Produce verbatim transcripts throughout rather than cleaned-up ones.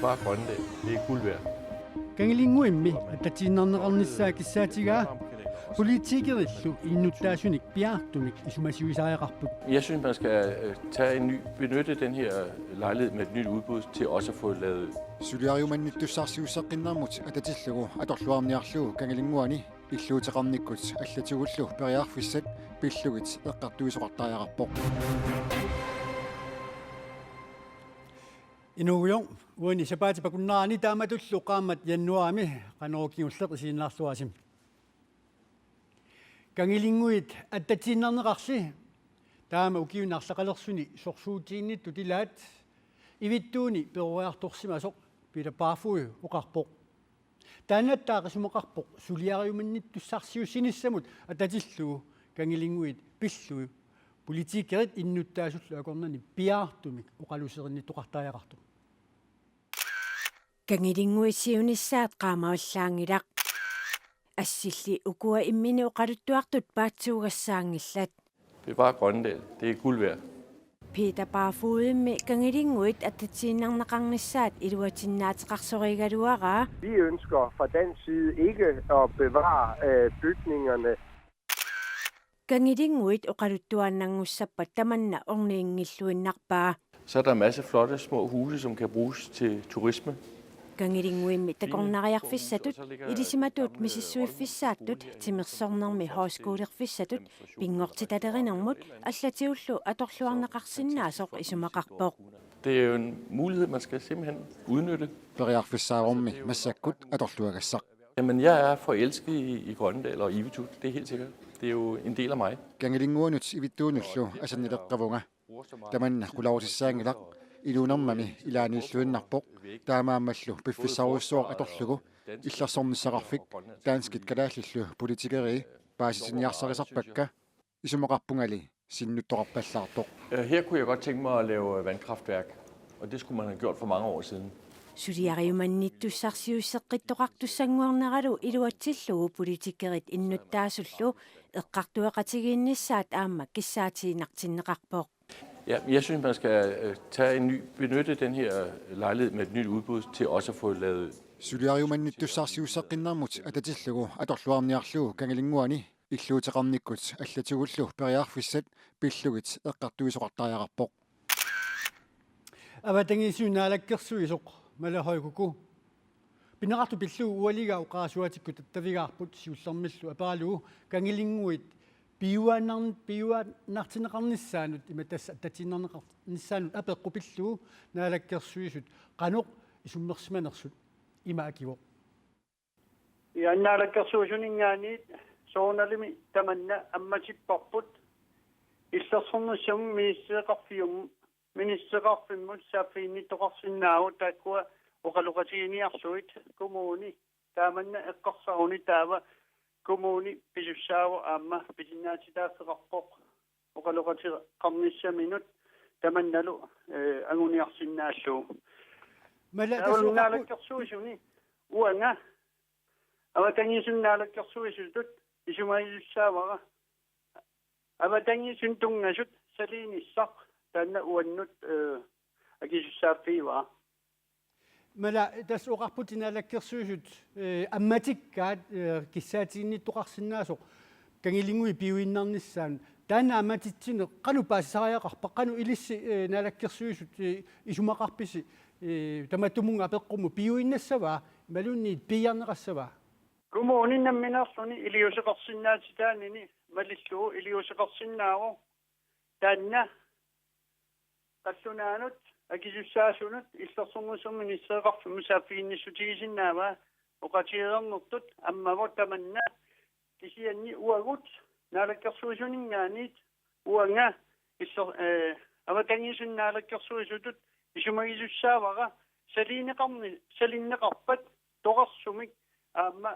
Bare Grønland. Det er guld værd. Kangilinnguimmi attatiinnarneqarnissaa kissaatigaa politikerillu innuttaasunik piaartumik isumasiuisariaqarput. Jeg synes, man skal øh, tage en ny, benytte den her lejlighed med et nyt udbud til også at få lavet Suliariumannittussarsiusseqqinnermut atatillugu atorluarniarlugu Kangilinnguani illuuteqarnikkut allatigullu periarfissat pillugit eqqartuisoqartariaqarpoq. Inuugujoq, uani sapaatip akunnerani taamatullu qaammat januaarimi Qanorooq kingulleq isiginnaarluarisi. Kangilinnguit attatiinnarneqarli taama ukiuni arlaqalersuni sorsuutiginnittut ilaat ivittuuni peroriartorsimasoq Peter Barfod oqarpoq. Taannattaaq isumaqarpoq suliariumannittussarsiussinissamut atatillugu Kangilinnguit pillugit politikerit innuttaasullu akornanni piaartumik oqaluuserinnittoqartariaqartoq. Kangilinnguit siunissaat qaamavallaanngilaq. Assilli ukua imminut oqaluttuartut paatsuugassaanngillat. Bevare Grønland. Det er guld værd. Peter Barfodimmi Kangilinnguit attatiinnarneqarnissaat iluatinnaateqarsorigaluaraa. Vi ønsker fra dansk side ikke at bevare øh, bygningerne. Kangilinnguit oqaluttuaannanngussappat tamanna orniginngilluinnarpaa. Så er der masser af flotte små huse, som kan bruges til turisme. Kangilinnguimmi takornariarfissatut, ilisimatut misissuiffissaattut, timersornermi højskolerfissatut, pinngortitalerinermut allatigullu atorluarneqarsinnaasoq isumaqarpoq. Det er jo en mulighed, man skal simpelthen udnytte. Periarfissaavormi massakkut atorluagassaq. Jamen, jeg er forelsket i, i Grøndahl og Ivitut. Det er helt sikkert. Det er jo en del af mig. Kangilinnguanut ivittuunullu asannileqqavunga. Tamanna qularutissaanngilaq, inuunermami ilaaniilluinnarpoq, taamaammallu piffissarujussuaq atorlugu illersornissaqarfik danskit kalaallillu politikerii paasisiniarsarisarpakka, isumaqarpungali sinnuttoqarpallaartoq. Øh, Her kunne jeg godt tænke mig at lave vandkraftværk, og det skulle man have gjort for mange år siden. Suliariumannittussarsiusseqqittoqartussannguarneralu iluatsillugu politikerit innuttaasullu eqqartueqatigiinnissaat aamma kissaatiinnartinneqarpoq. Ja, jeg synes, man skal øh, tage en ny, benytte den her lejlighed med et nyt udbud til også at få lavet Suliariumannittussarsiusseqqinnermut atatillugu atorluarniarlugu Kangilinnguani illuuteqarnikkut allatigullu periarfissat pillugit eqqartuisoqartariaqarpoq. Avatangiisinut naalakkersuisoq Mala Høy Kúko pineqartoq pillugu ualiga oqarasuaatikkut attavigaarput siullermillu aperalugu Kangilinnguit piuaannarn-, piuaannartinneqarnissaanut imatut tassa attatiinnarneqarnissaanut apeqqut pillugu Naalakkersuisut qanoq isummersimanersut, ima akivoq. Ja, Naalakkersuisuninngaanniit soorunalimi tamanna ammatipparput illersornissamut ministereqarfium-, ministereqarfimmut saaffiginnittoqarsinnaavoq taakkua oqaloqatiginiarlugit kommuni taamanna eqqarsaruni taava kommuni pisussaavoq aamma pisinnaatitaaffeqarpoq oqaloqateqarnissaminut tamannalu eh, anguniarsinnaallugu. Mala Taavalu tasoqarpu- Naalakkersuisuni uanga avatangiisinut naalakkersuisutut isumagisussaavara avatangiisinut tunngasut saliinissaq taanna uannut eh, akisussaaffigivara. Mala tassa oqarputit Naalakkersuisut eh, ammatikkaat eh, kissaatiginnittoqarsinnaasoq Kangilinnguit piuinnarnissaanut, taanna ammatitsineq qanoq paasisariaqarpa, qanoq ilissi eh, Naalakkersuisut eh, isumaqarpisi eh, tamatumunnga apeqqummut piuinnassava imaluunniit piiarneqassava? Kommuni nammineerluni iliuuseqarsinnaatitaanini malillugu iliuuseqarsinnaavoq taanna qallunaanut akisussaasunut illersornissamut ministereqarfimmut saaffiginnissutigisinnaavaa oqaatigereernertut ammavoq tamanna kisianni uagut Naalakkersuisuninngaanniit uanga iller- eh, avatangiisinut naalakkersuisutut isumagisussaavara saliineqarni- saliineqarpat toqqarsumik aamma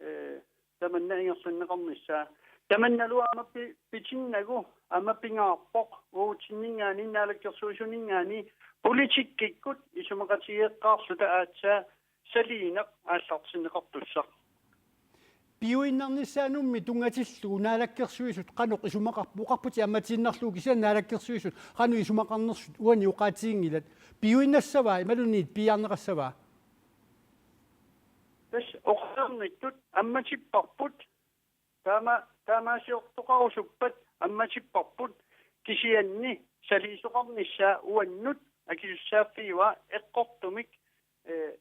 eh, tamanna ingerlanneqarnissaa. Tamannalu aamma pi- pitinnagu aamma pingaarpoq uagutsinnit Naalakkersuisuninngaanniit politikkikkut isumaqatigeeqqaarluta aatsaat saliineq aallartinneqartussaq. Piuinnarnissaanummi tunngatillugu Naalakkersuisut qanoq isumaqarput, oqarputit ammatiinnarlugu kisianni Naalakkersuisut qanoq isumaqarnersut uani oqaatiginngilat. Piuinnassavaa imaluunniit piiarneqassavaa? Tassa oqarnittut ammatipparput, taama-, taamaasiortoqarusuppat ammatipparput, kisianni saliisoqarnissaa uannut akisussaaffigivaat eqqortumik, ee,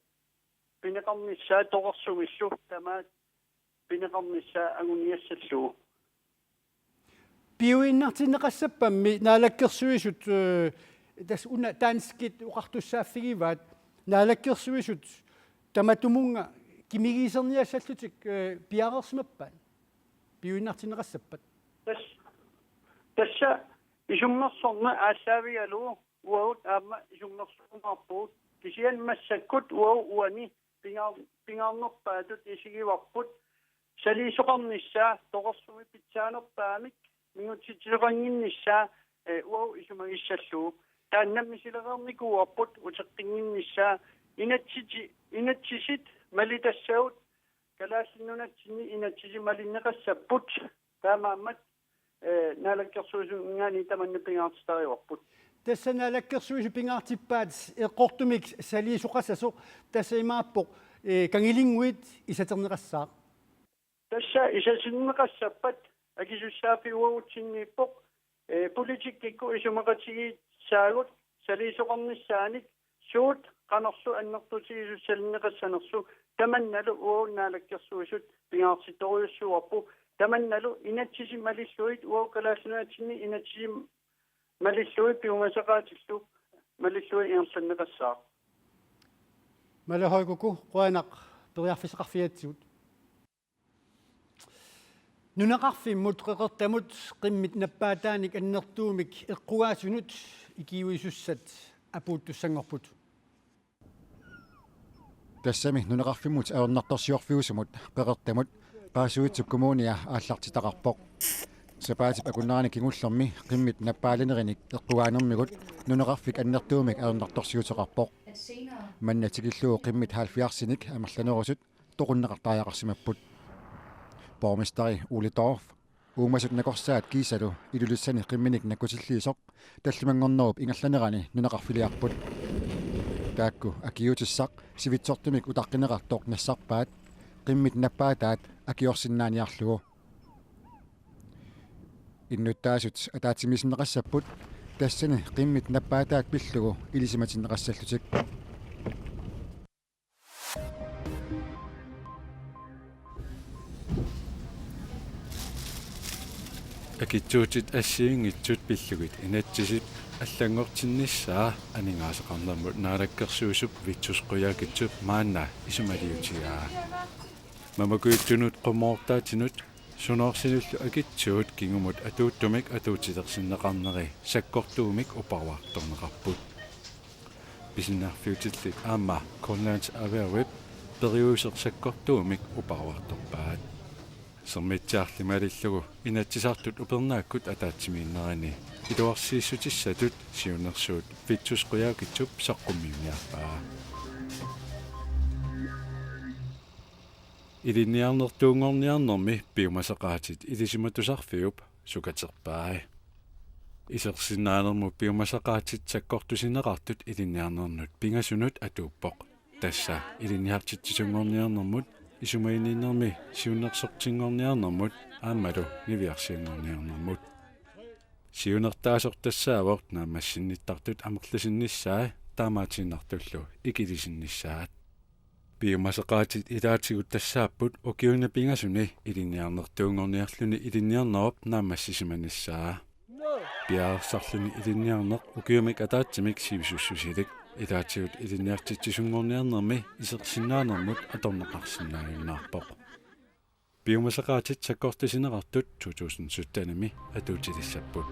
pineqarnissaa torersumillu tamaat pineqarnissaa anguniassallugu. Piuinnartinneqassappammi Naalakkersuisut, ee, tassa una danskit oqartussaaffigivaat, Naalakkersuisut tamatumunnga kimigiiserniassallutik, ee, piareersimappat? Piuinnartinneqassappat? Tas-, tassa isummersorneq aallaavigalugu uagut aamma isummersorumaarpugut. Kisianni massakkut uagut uani pingaar-, pingaarnerpaatut isigivarput saliisoqarnissaa torersumik pitsaanerpaamik mingutsitsisoqannginnissaa, ee, uagut isumagissallugu. Taanna misilereernikuuarput uteqqinnginnissaa. Inatsisi-, inatsisit malitassagut Kalaallit Nunatsinni inatsisit malinneqassapput. Taamaammat, ee, Naalakkersuisuninngaanniit tamanna pingaartitarivarput. Tassa Naalakkersuisut pingaartippaat eqqortumik saliisoqassasoq, tassa imaappoq, ee, Kangilinnguit isaterneqassaaq. Tassa isatinneqassappat akisussaaffiup uagutsinniippoq, ee, politikkikkut isumaqatigiissaagut saliisoqarnissaanik suut qanorlu annertutigisussalinneqassanersut, tamannalu uagut Naalakkersuisut pingaartitorujussuuarput, tamannalu inatsisit malillugit, uagut Kalaallit Nunatsinni inatsisit malillugit piumasaqaatillu malillugit ingerlanneqassaaq. Mala Højgaard, qujanaq periarfissaqarfigigatsigut. Nunaqarfimmut Qeqertamut qimmit nappaataanik annertuumik eqqugaasunut ikiuisussat apuuttussanngorput. Tassami nunaqarfimmut ajornartorsiorfiusumut Qeqertamut Qaasuitsup Kommunia aallartitaqarpoq. Sapaatip akunnerani kingullermi qimmit nappaalinerinik eqqugaanermigut nunaqarfik annertuumik ajornartorsiuteqarpoq. Manna tikillugu qimmit halvfjerdsinik amerlanerusut toqunneqartariaqarsimapput. Borgmesteri Ole Dorph uumasut nakorsaat kiisalu Ilulissani qimminik nakkutilliisoq tallimanngornerup ingerlanerani nunaqarfiliarput. Taakku akiuutissaq sivitsortumik utaqqineqartoq nassarpaat, qimmit nappaataat akiorsinnaaniarlugu. Innuttaasut ataatsimiisinneqassapput tassani qimmit nappaataat pillugu ilisimatinneqassallutik. Akitsuutit assigiinngitsut pillugit inatsisit allanngortinnissaa aningaasaqarnermut Naalakkersuisup Vittus Qujaukitsup maanna isumaliutigaa. Mamakujuttunut qummoortaatinut sunoorsinillu akitsuut kingumut atuuttumik atuutilersinneqarneri sakkortuumik uparuartorneqarput. Pisiniarfiutillit aamma Grønlands Erhvervip periuseq sakkortuumik uparuartorpaat. Sermitsiarli malillugu Inatsisartut upernaakkut ataatsimiinnerini iluarsiissutissatut siunnersuut Vittus Qujaukitsup saqqummiunniarpaa. Ilinniarnertuunngorniarnermi piumasaqaatit Ilisimatusarfiup sukaterpai. Isersinnaanermut piumasaqaatit sakkortusineqartut ilinniarnernut pingasunut atuuppoq. Tassa ilinniartitsisunngorniarnermut, isumaginninnermi siunnersortinngorniarnermut aammalu niviarsianngorniarnermut. Siunertaasoq tassaavoq naammassinnittartut amerlasinnissaat taamaatiinnartullu ikilisinnissaat. Piumasaqaatit ilaatigut tassaapput ukiuni pingasuni ilinniarnertuunngorniarluni ilinniarnerup naammassisimanissaa. Piareersarluni ilinniarneq ukiumik ataatsimik sivisussusilik ilaatigut ilinniartitsisunngorniarnermi isersinnaanermut atorneqarsinnaajunnaarpoq. Piumasaqaatit sakkortusineqartut to tusind syttenimi atuutilissapput.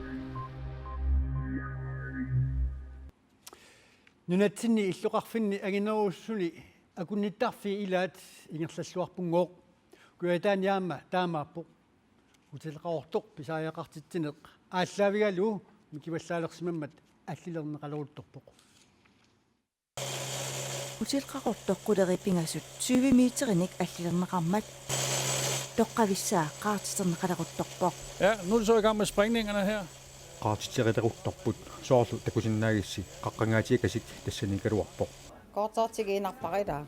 Nunatsinni illoqarfinni anginerusussuni akunnittarfiit ilaat ingerlalluarpunngooq. Kujataani aamma taamaappoq. Hotelqarortoq pisariaqartitsineq aallaavigalugu mikivallaalersimammat allilerneqaleruttorpoq. Hotelqarortoq qulerit pingasut tyve meterinik allilerneqarmat toqqavissaa qaartiterneqaleruttorpoq. Ja, nu er de så i gang med sprængninger her. Qaartiteqaleruttorput, soorlu takusinnaagissi qaqqangaatiakasik tassaniikkaluarpoq. Kortsertik inarparila.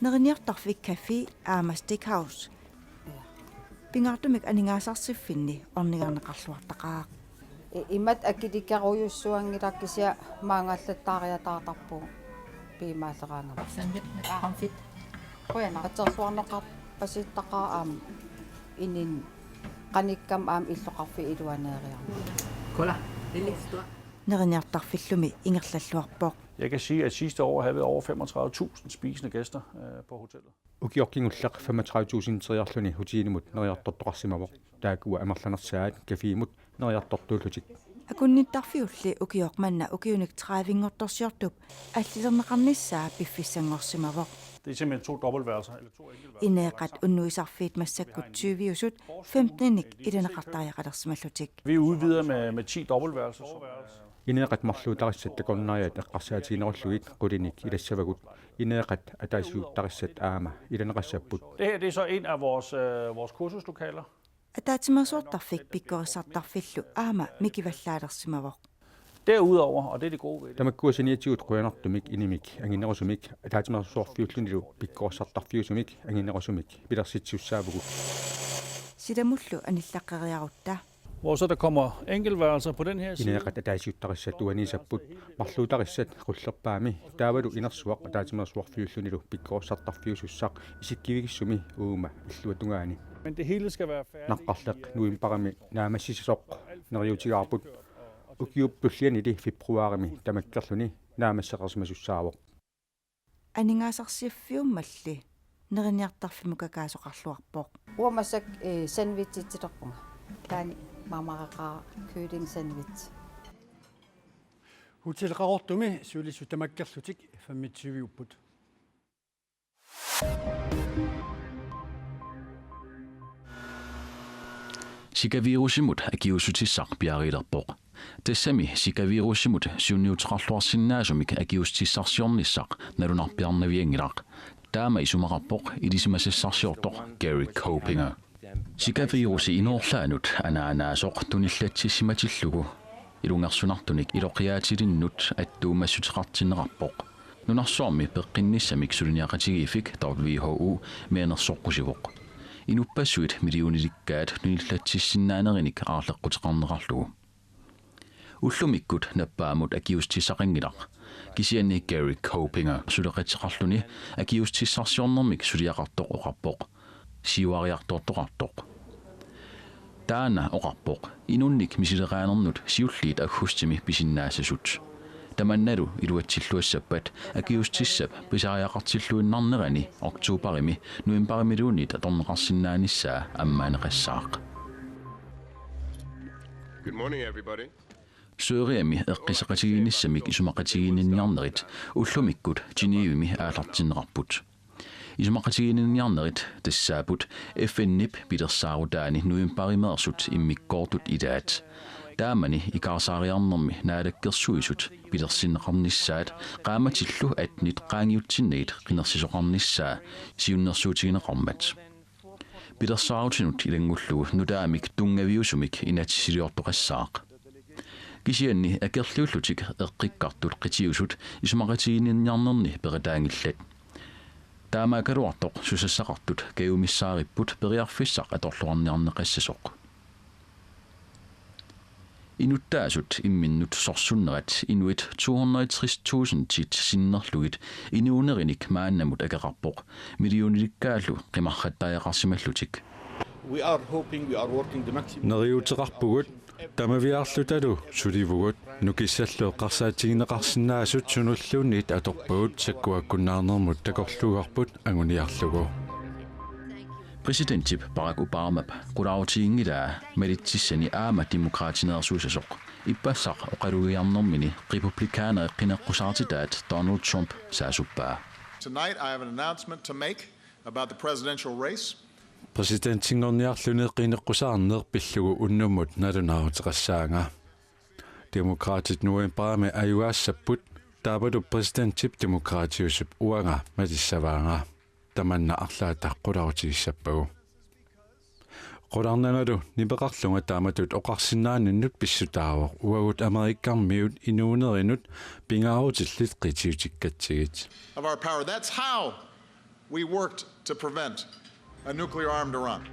Neriniartarfik Café aamma Steakhouse. Pingaartumik aningaasarsiorfinni ornigarneqarluartaqaaq. Imat akilikerujussuanngilaq kisianni maanngallattaariataartarpugut piimaalleraangama. Sandwich med pomfrit. Qujanaq. Atersuarneqarpasittaqaaq aamma inin qanikkam aamma illoqarfiit iluaneeriarmat. Cola. Lille stor. Neriniartarfillumi ingerlalluarpoq. Jeg kan sige, at sidste år havde vi over femogtredive tusind spisende gæster øh, på hotellet. Ukioq kingulleq femogtredive tusindiarluni hotellimut neriartortoqarsimavoq. Taakkua amerlanersaat cafémut neriartortuullutik. Akunnittarfiulli ukioq manna ukiunik tredivinngortorsiortup allilerneqarnissaa piffissanngorsimavoq. Det er simpelthen to dobbeltværelser, eller to enkeltværelser. Ineeqat unnuisarfiit massakkut tyviusut femteninik ilineqartariaqalersimallutik. Vi udvider med, med ti dobbeltværelser. Så, øh, Ineeqat marluutarissat takornariat eqqarsaatiginerullugit qulinik ilassavagut. Ineeqat ataasiuttarissat aamma ilineqassapput. Det her det er så en af vores, øh, vores kursuslokaler. Ataatsimeersuartarfik pikkorissartarfillu aamma mikivallaalersimavoq. Derudover, og det er det gode ved det. Tamakkua saniatigut qujanartumik inimik anginerusumik ataatsimeersuarfiullunilu pikkorissartarfiusumik anginerusumik pilersitsisussaavugut. Silamullu anillaqqeriarutta. Hvor så der kommer enkeltværelser på den her side. Ineeqat ataasiuttarissat uaniissapput, marluutarissat qullerpaami taavalu inersuaq ataatsimeersuarfiullunilu pikkorissartarfiusussaq isikkivigisumi uuma illuatungaani. Men det hele skal være færdigt. Naqqarleq novembarimi naammassisasoq neriuutigaarput. Ukiup tullianili februarimi tamakkerluni naammasseqarsimasussaavoq. Aningaasarsiorfiummalli neriniartarfimmut kakaasoqarluarpoq. Uamassak eh, sandwichitsilerpunga. Taani mamaraqaa kylling sandwich. Hotel Qaqortumi sulisut tamakkerlutik femogtyve-upput. Zikavirusimut akiuussutissaq piareerpoq. Tassami Zikavirusimut sunniuteqarluarsinnaasumik akiuussutissarsiornissaq nalunarpiarnavianngilaq. Taama isumaqarpoq ilisimasassarsiortoq Gary Kopinger. Zikavirusi inoorlaanut anaanaasoq tunillatsissimatillugu ilungersunartunik iloqiaatilinnut attuumassuteqartinneqarpoq. Nunarsuarmi peqqinnissamik suliniaqatigiiffik W H O mianersoqqusivoq. Inuppassuit millionilikkaat tunillatsissinnaanerannik aarleqquteqarneqarlugu. Ullumikkut nappaammut akiuussutissaqanngilaq. Kisianni Gary Kopinger suleqateqarluni akiuussutissarsiornermik suliaqartoq oqarpoq. Siuariartortoqartoq. Taanna oqarpoq inunnik misileraanermut siulliit aggustimi pisinnaassasut. Tamannalu iluatsilluassappat akiuussutissap pisariaqartilluinnarnerani oktobarimi novembarimiluunniit atorneqarsinnaanissaa ammaaneqassaaq. Good morning, everybody. Sørgemi eqqissaqatigiinnissamik isumaqatigiinniarnerit ullumikkut Genèvemi aallartinneqarput. Isumaqatigiinniarnerit tassaapput F N-ip pilersaarutaani novembarimeersut immikkoortut ilaat. Taamani ikaarsaariarnermi naalakkersuisut pilersinneqarnissaat qaammatillu attenit qaangiutsinnagit qinersisoqarnissaa siunnersuutigineqarmat. Pilersaarutinut ilanngullugu nutaamik tunngaviusumik inatsisiliortoqassaaq. Kisianni akerliullutik eqqikkartut qitiusut isumaqatigiinniarnerni peqataanngillat. Taamaakkaluartoq susassaqartut kajumissaaripput periarfissaq atorluarniarneqassasoq. Inuttaasut imminnut sorsunnerat inuit to hundrede og tres tusindit sinnerlugit inuunerinik maannamut akeqarpoq, millionilikkaallu qimarrattariaqarsimallutik. We are hoping, we are working the maximum. Neriuuteqarpugut tamaviaarlutalu sulivugut, nukissallu eqqarsaatigineqarsinnaasut sunulluunniit atorpagut sakkuakkunnaarnermut takorluugarput anguniarlugu. Præsidentip Barack Obamap qulaatiginngilaa malitsissani aamma Demokraatineersuissasoq ippassaq oqalugiarnermini republikanerit qineqqusaartitaat Donald Trump saasuppaa. Tonight I have an announcement to make about the presidential race. Præsidentinngorniarluni qineqqusaarneq pillugu unnummut nalunaaruteqassaanga. Demokraatit novembarimi ajugaassapput, taavalu præsidentip demokraatiusup uanga malissavaanga. Tamanna arlaata qulaatigissappagu. Qularnangalu nipeqarlunga taamatut oqarsinnaaninnut pissutaavoq, uagut Amerikkarmiut inuunerinut pingaarutillit qitiutikkatsigit. Of our power. That's how we worked to prevent a nuclear armed Iran.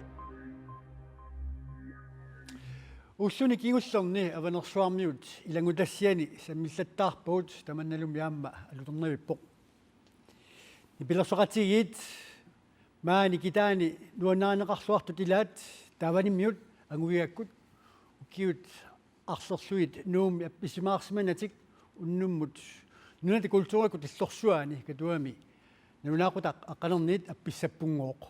Ulluni kingullerni Avanersuarmiut ilanngutassiani sammillattaarpagut, tamannalumi aamma alutornavippoq. Nipilersoqatigiit maani kitaani nuannarineqarluartut ilaat taavanimmut angugigakkut ukiut arlerlugit Nuummi appisimaarsimanatik unnummut Nunatta Kulturikkut Illorsuani Katuami nalunaaqutaq aqqanerniit appissappunngooq.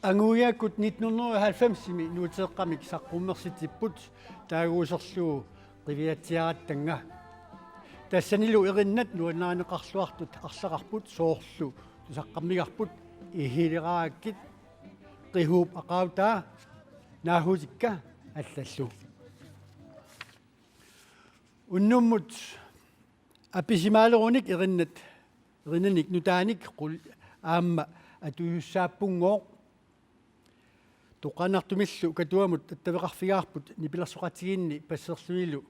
Angugigakkut nitten hundrede og halvfemsimi Nuuteeqqamik saqqummersitsipput taaguuserlugu qiviatsiarattannga. Tassanilu erinnat nuannarineqarluartut arlaqarput, soorlu tusaqqammigarput Ihileraakkit, Qihuup aqagutaa, Naahuutikka allallu. Unnummut appisimaaleruni erinnat, erinnanik nutaanik qul aamma atuisussaappunngooq. Toqqaannartumillu Katuamut attaveqarfigaarput nipilersoqatigiinni passerlunilu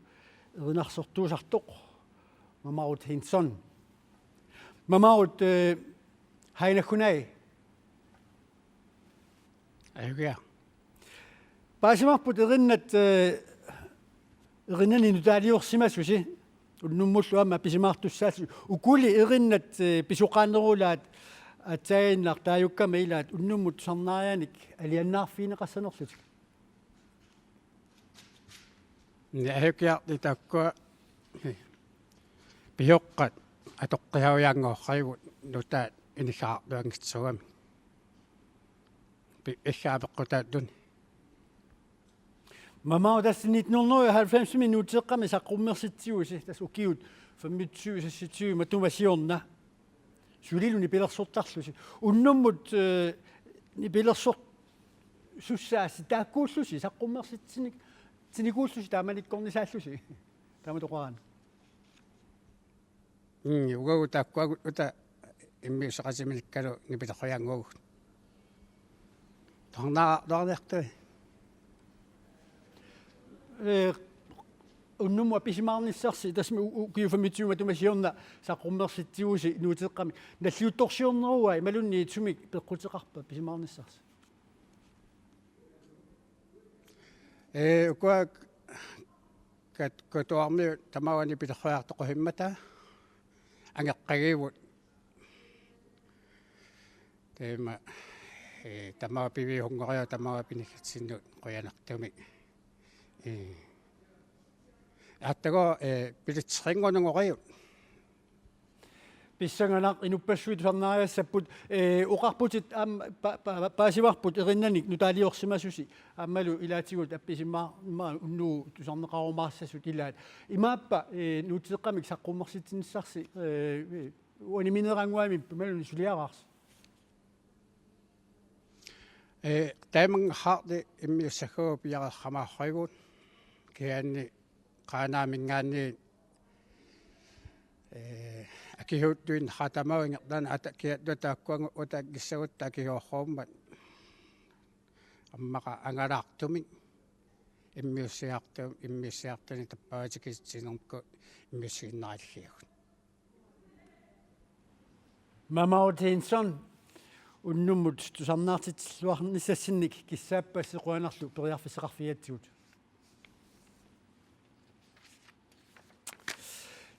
erinarsortuusartoq Mamarut Henson. Mamarut, eh, Hainakkunai. Ajukia. Paasivarput erinnat, eh, erinnani nutaaliorsimasusi unnummullu aamma appisimaartussaassusi. Ukuli erinnat, eh, pisoqaanerulaat aatsaannaq taajukkama ilaat unnummut tusarnaarianik alianaarfigineqassanerlutik. Ni ajukiarti takkua pisoqqat atoqqisavianngorrivut nutaat inissaqartuanngitsuugami. Pi-, issaapeqqutaalluni. Mamarut, tassa nitten hundrede og halvfemsimi Nuuteeqqami saqqummersitsigusi, tassa ukiut femogtyve, seksogtyve matuma siorna. Sulilu nipilersortarlusi. Unnummut, eh, nipilersorsussaasi taakkuullusi saqqummersitsinik-, tsinikuullusi taamanikkornisaallusi. Taama toqaraan. Mm, uagut taakkuagut uta immiusseqatiminikkalu nipilersuiannguagut. Torna-, torniartui. Eh, unnummut appisimaarnissarsi, tassa u-, u-, ukiut femogtyve matuma siorna saqqummersitsigusi Nuuteeqqami. Nalliuttorsiorneruai, imaluunniit sumik peqquteqarpa appisimaarnissarsi? Eh, ukua Kat-, Katuarmiut tamaani nipilersuiartoqqusimmata angeqqagiivut. Taama, eh, tamaat piviusunngoriarluta tamaat pinissatsinnut qujanartumik. Eh. Aatsaagu, eh, bilitseqanngunnguariuk. Pissanganaq, inuppassuit tusarnaariassapput, eh, oqarputit aamma pa-, pa-, paasivarput erinnanik nutaaliorsimasusi aammalu ilaatigut appisimaarmat unnugu tusarneqarumaassasut ilaat. Imaappa, eh, Nuuteeqqamik saqqummersitsinissarsi, eh, uani minerannguamik imaluunniit suliaraarsi? Eh, taamanngaarti immiussagakku piareeqqamaarrivut kisianni Qaanaaminngaanniit, eh, akisuuttuinnaq tamaat ingerlaannaq ata-, kiattut taakkuagut uta kissagutta akisoorummat. Ammaqa angalaartumik immiussiartu-, immiussiartunik tappavatigitsinermut immiussiinnaralliagut. Mamarut Henson, unnummut tusarnaartitsilluarnissassinnik kissaappassi, qujanarlu periarfissaqarfigigatsigut.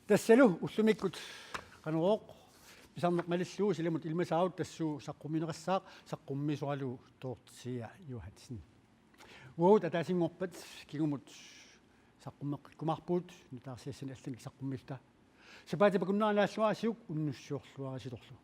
Tassalu ullumikkut Qanorooq pisarneq malillugu silamut ilimasaarut tassuuna saqqummiunneqassaaq, saqqummiisoralugu Dorthea Johansen. Uagut ataasinngorpat kingumut saqqummeqqikkumaarpugut, nutaarsiassani allanik saqqummiilluta. Sapaatip akunnera naalluarisiuk unnussiorluarisitorlu.